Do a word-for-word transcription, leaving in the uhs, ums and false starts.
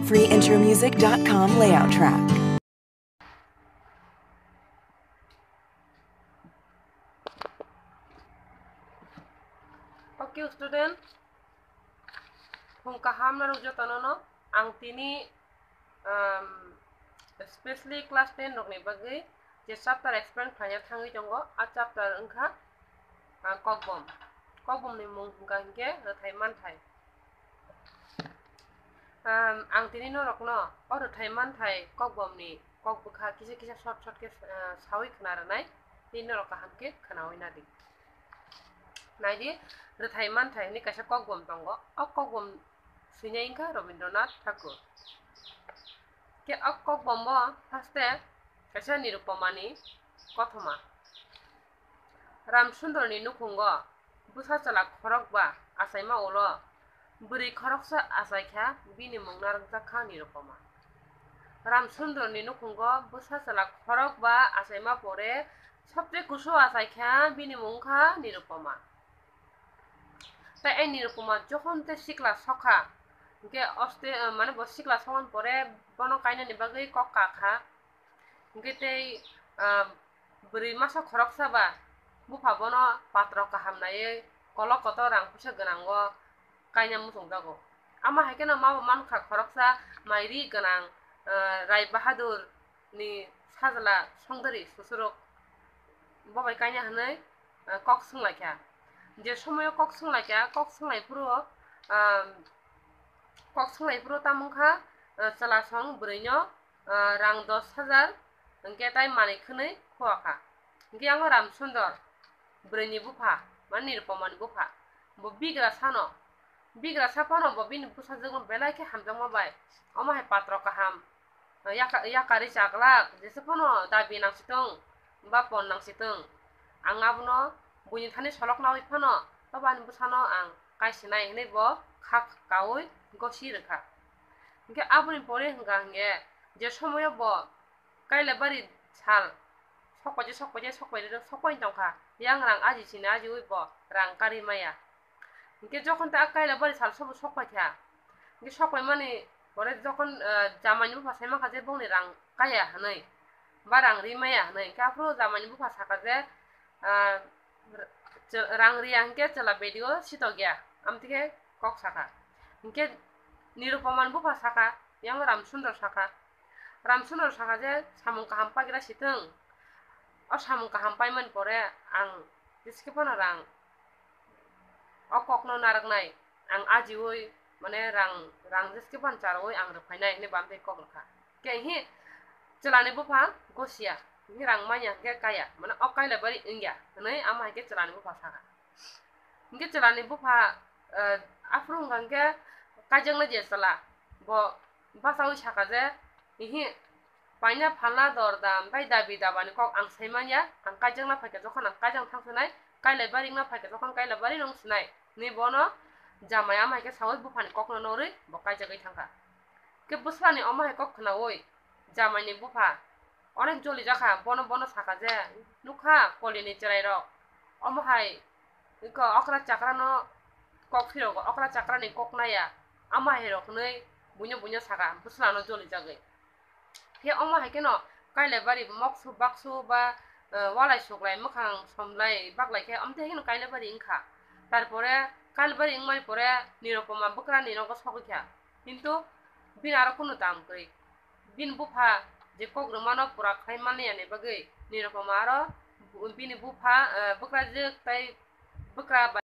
Free intro music dot com layout track. Okay, student, phung kaham narok jotono no. Ang tini, um, specially class ten rokni bagwi je chapter explain khlaina thangwi tongo, a chapter wngkha, ah, kokbom. Kokbomni mung hwnkha hinkhe rwthai manthai. Um, ang tini norokno o rwthai manthai kokbomni kok bwkha kisa kisa short short khe, ah, sawi khna rwnai, tini norok kaham khe khnawi nadi. Naidi, rwthai manthai hwnwi kaisa kokbom tongo. O kokbom swinai wngkha Rabindranath Thakur. Khe o kokbombo haste kaisa Nirupomani kothoma. Ramsundorni nukhungo bwsa chwla khorokba achaima ulo bwrwi khoroksa achaikha, bini mung narwkjakha Nirupoma. Ramsundorni nukhungo bwsa chwla khorokba achaima pore sobse kusu achaikha, bini mung wngkha Nirupoma. Tai ei Nirupoma jokhon tei sikla sokha, hinkhe oste, mane bo sikla sokmani pore bono kainani bagwi kok kakha. Hinkhe tei, ah, bwrwi masa khoroksa ba bupha bono patro kaham naiwi kolok kotor rang puisa gwnango kaina muchungjago. Ama hai kheno ma bo mankha khoroksa mairi gwnang, ah, Rai Bahadur ni sajla Songdari Susuruk bo bai kaina hwnwi, ah, kok swnglaikha. Je somoio kok swnglaikha, kok swnglaiphuruo, ah, kok swnglaiphuruo tamo wngkha, ah, chwla song bwrwino, ah, rang dos hajar, hinkhe tai manwi khwnwi khua kha. Hinkhe yango Ramsundor, bwrwini bupha, mane Nirupomani bupha, bo bigra sano, bigra sa phano bo bini bwsajwkno belai khe hamjakma bai, omo hai patro kaham, yaka-, yakari chaglak, jesa phano dabi nangsitwng ba pon nangsitwng, ang abono buini thani solok nawi phano, tobo ani bwsano ang kaisinai hwnwi bo kha kaui gosi rwkha. Hinkhe aboni pore hwnkha hinkhe, je somoio bo Kailabari sal sokpaide, sokpaide, sokpaide, sokpai tongkha, yang rang aji sini ajiui bo rang kari maya. Hinkhe jokhon ta Kailabari sal sobo sokpaikha, hinkhe sokpaimani pore jokhon, ah, jamaini bupha saimankha je bongni rang kaya hwnwi ba rang ri maya hwnwi, hinkhe aphuru jamaini bupha sakha je, ah, r-, rang riya hinkhe chwla bedio sitokya, amtwikhe kok sakha. Hinkhe Nirupomani bupha sakha, yang Ramsundor sakha. Ramsundor sakha je samung kaham pagira sitwng, o samung kaham paimani pore ang jeske phano rang o kokno narwknai, ang ajiui, mane rang, rang jeske phano charwi ang rwphainai hwnwi bamtwi kok rwkha. Khe hi chwlani bupha gosia, hi rang manya hinkhe kaya, mane o Kailabari wngya hwnwi ama hai khe chwlani bupha sakha. Hinkhe chwlani bupha, eh, aphuru wngkha hinkhe kaijaknai je chwla, bo bachaui sakha je, ihi, paina phalna dordam tei dabi dabani kok ang sai manya, ang kaijakna phaikha jokhon ang kaijak thang sinai, Kailabari wngna phaikha jokhon Kailabari wng sinai, hwnwi bono jamai ama hai khe saui buphani kokno norwi bo kaijagwi thangkha. Khe bwswlani omo hai kok khnaui jamaini bupha onek jolijakha, bono, bono sakha je, "Nukha kolini chwrairok, omo hai iko okra chakrano kok phirogo, okra chakrani kok naya, ama hai rok," hwnwi buino, buino sakha bwswlano jolijagwi. Khe omo hai kheno Kailabari moksu baksu ba, eh, walai suklai mwkhang somlai baklai khe, omo tei hai kheno Kailabari wngkha. Tarpore Kailabari wngmani pore Nirupoma bwkrani nogo sogwi kha. Kintu bini aro kunu dam kwrwi. Bini bupha je kok rwmano pura khlai manliya ni bagwi Nirupoma aro bu-, bini bupha, eh, bwkrajwk tei bwkra bai